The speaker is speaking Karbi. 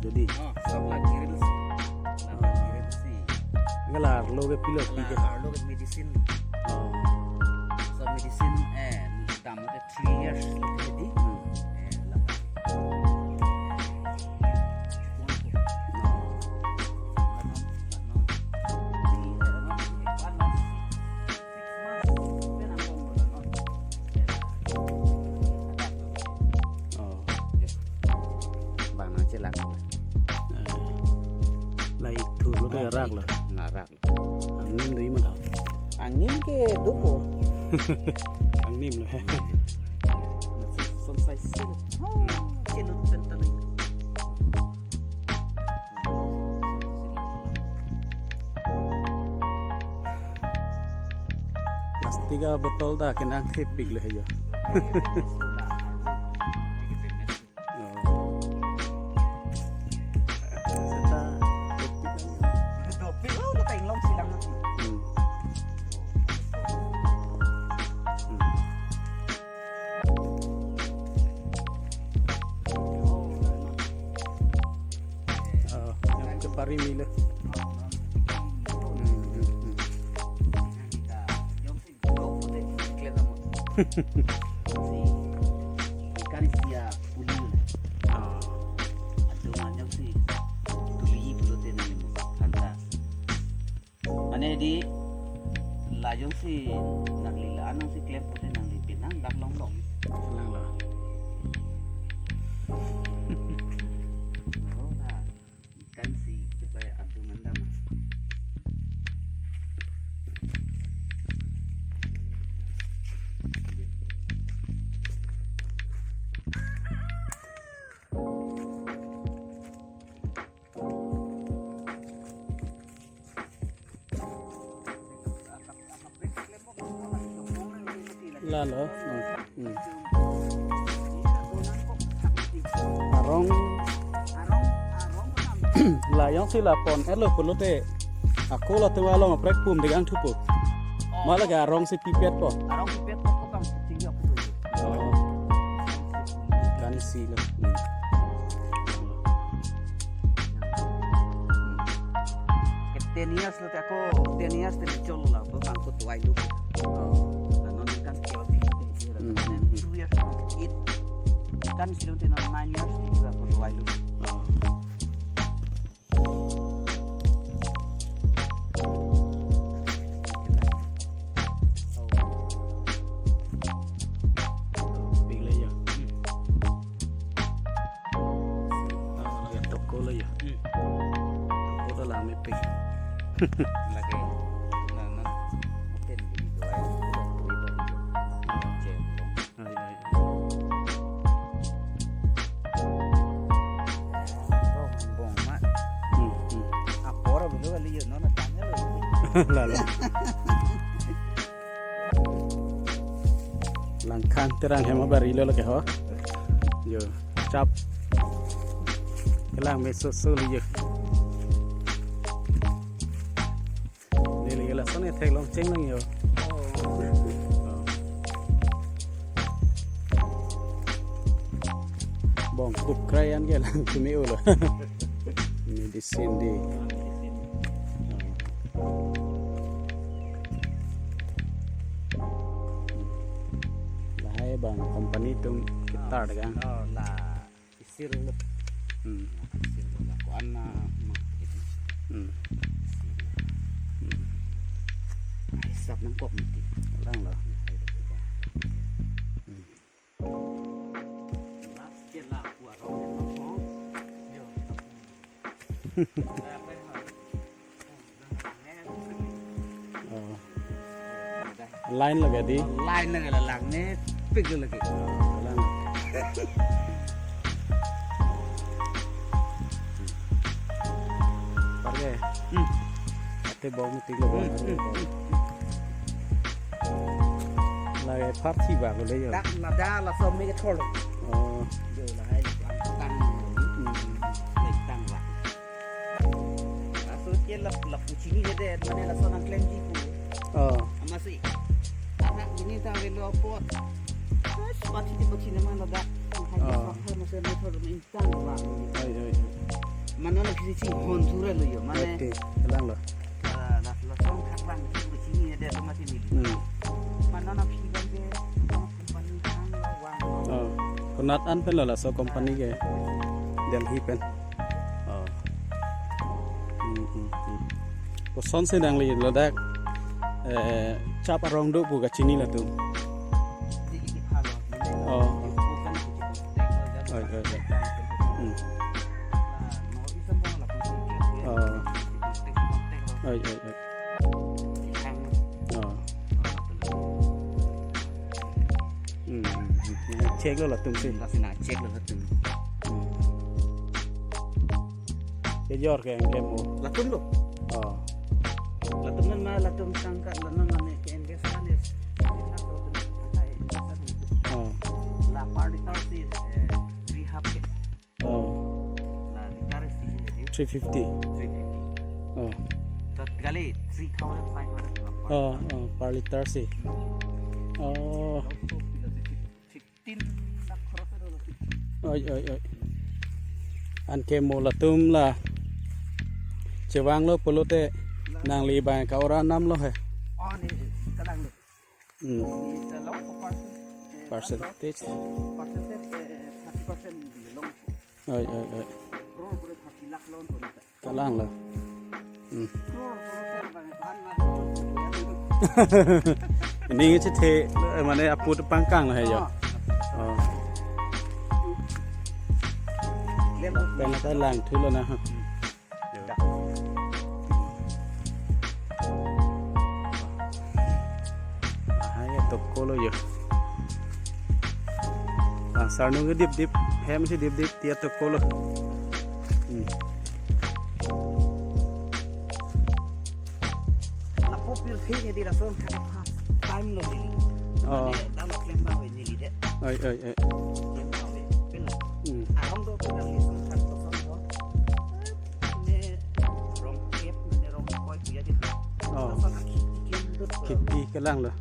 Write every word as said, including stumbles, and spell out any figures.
Jadi. Oh, sob la grills. La grills si. Nggak la arlo ke pilot la pi ke. Arlo ke medicine. Oh. So medicine, eh, tamu ke three years jadi. Hmm. Eh, la. Oh. Bang nang chelang. Eh, la ik thu lo de rak lo. Na rak lo. Angnim do iman. Angnim ke do ko. Angnim lo. Son sai sil. Oh, chelo tentang. Plastic a bottle ta kenang thepik lo he jo. Oh. Seta thepik lo. Dopik lo, lo ta inglong silang nanti. Hmm. Hmm. Oh, yang ke pari mila. Hmm, hmm, hmm. Ikan isi apuli. Ah. Aduh, manyok si tuli pulote nangli mo phanta. Mane di la jongsi nangli la anong si klem pute nangli pinang dak longlong. Longlong. Oh, na. Ikan si coba adu mandam. Lalo. Hmm. Hmm. Arong. La jongsi la pon-etlo pulote. Ako latum along aprek pum degang thupo. Oh. Mala ke arong si pipet po. Arong pipet po ko kam sing ya po. Oh. Ikan isi lo. Hmm. Ke ten years lo te ako ten years te cholo la bang ko tuai lo. Oh. La non ikan kio di. Hmm, hmm, hmm. Two years it. Ikan isi lo te non nine years di ko tuai lo. Oh. Pik le jo. Ah, lagi toko le jo. Hmm. Toko ta lang mepik. Lagi. Na, na. Mungkin di dua ya. Udah, udah, udah. Cek. Ai, ai, ai. Bong, bong, mat. Hmm, hmm. Apor abang lo kali yo, non tanya lo. Lalo. Langkhang terang hem abari lo lake ho. Jo, chap. Kelang me susu li jo. Neli ke lason ke theklong cheng lang jo. Oh. Bong kup krai an ke lang kumi ulo. Medicine di. Lahai bang company atum kitar kan. Oh, la. Isir lo. Hmm. Isir lo la ko-an na ma gitu. Hmm. Hmm. Hisap nangkok mati. Langlo. Hmm. Last ke la kuarong. Yo. Oh. Line lage di? Line lage la lang ne, pik lage. Lang. Parke. Hmm. Ate bong tik lo bong. Hmm, hmm, hmm. Lage party ba lo le yo. Dak nada laso me ke thor lo. Oh. Jo lahai tang. Hmm. Lek tang ba. Laso ke la, lapu chini jade, mane laso nangklemji pu. Oh. Amatsi. Anak ini ta avelo apot. Terus pati di pati nama ladak. Hai, oh. Hai, masih ada problem intang, Pak. Hai, hai, hai. Mane non aphi si chinghon sura lo yo, mane. Oke, kelang lo. Ah, la, la song khak bang, chini ne de, mati mili. Hmm. Mane non aphi bang ke, company hang lo wang. Oh, konat an pen lo laso company ke? Delhi pen. Oh. Hmm, hmm, hmm. Kosonsi nangli ladak, eh, chap arong do pu kachini latum? Di, di, di, halo. Oh. Bukan di, di, di, Oi, oi, oi. Hmm. Oh. Oi, oi, oi. Oh. Hmm, hmm, hmm. Check lo latum si. Lasi nangcheck lo latum. Hmm. Kejor ke angke mo. Latum lo. Oh. Latum kan ma latum sangkat latum mane ke angke sanes. Oh. La per liter si, eh, three half ke. Oh. La liter si, eh, three fifty. Three fifty. Oh. Tot kali three thousand five hundred la per. Oh, oh, per liter si. Oh. Fifteen lakh kharach ado lo. Oi, oi, oi. Anke mo latum la chevang lo pulote nangli bang ka ora nam lo he. Oh, ne, kalang lo. Hmm. Ni sa long ko percent. Percentage. Percentage, eh, thirty percent ni long. Oi, oi, oi. Crore pura thirty lakh long ko ni ta. Kalang lo. Hmm. Crore, crore, sir, bang, bang, bang. Ini chethe, eh, mane aput pangkang lo he yo. Oh. Oh. Pen ta langthu lo na ha. Aha, ya toko lo yo. Ah, sarnung ke dip dip, hem si dip dip, tiya toko lo. Hmm. Lapu pirthe ne di lason time lo neli. Oh. Mane dam klem ba we neli de. Oi, oi, oi. Klem ba we. Pin. Hmm. Arong do pin neli son khat ko son ko. Ne rong kep, ne rong koi puya di. Oh. Lason akhiti klem dut. Khiti kelang lo.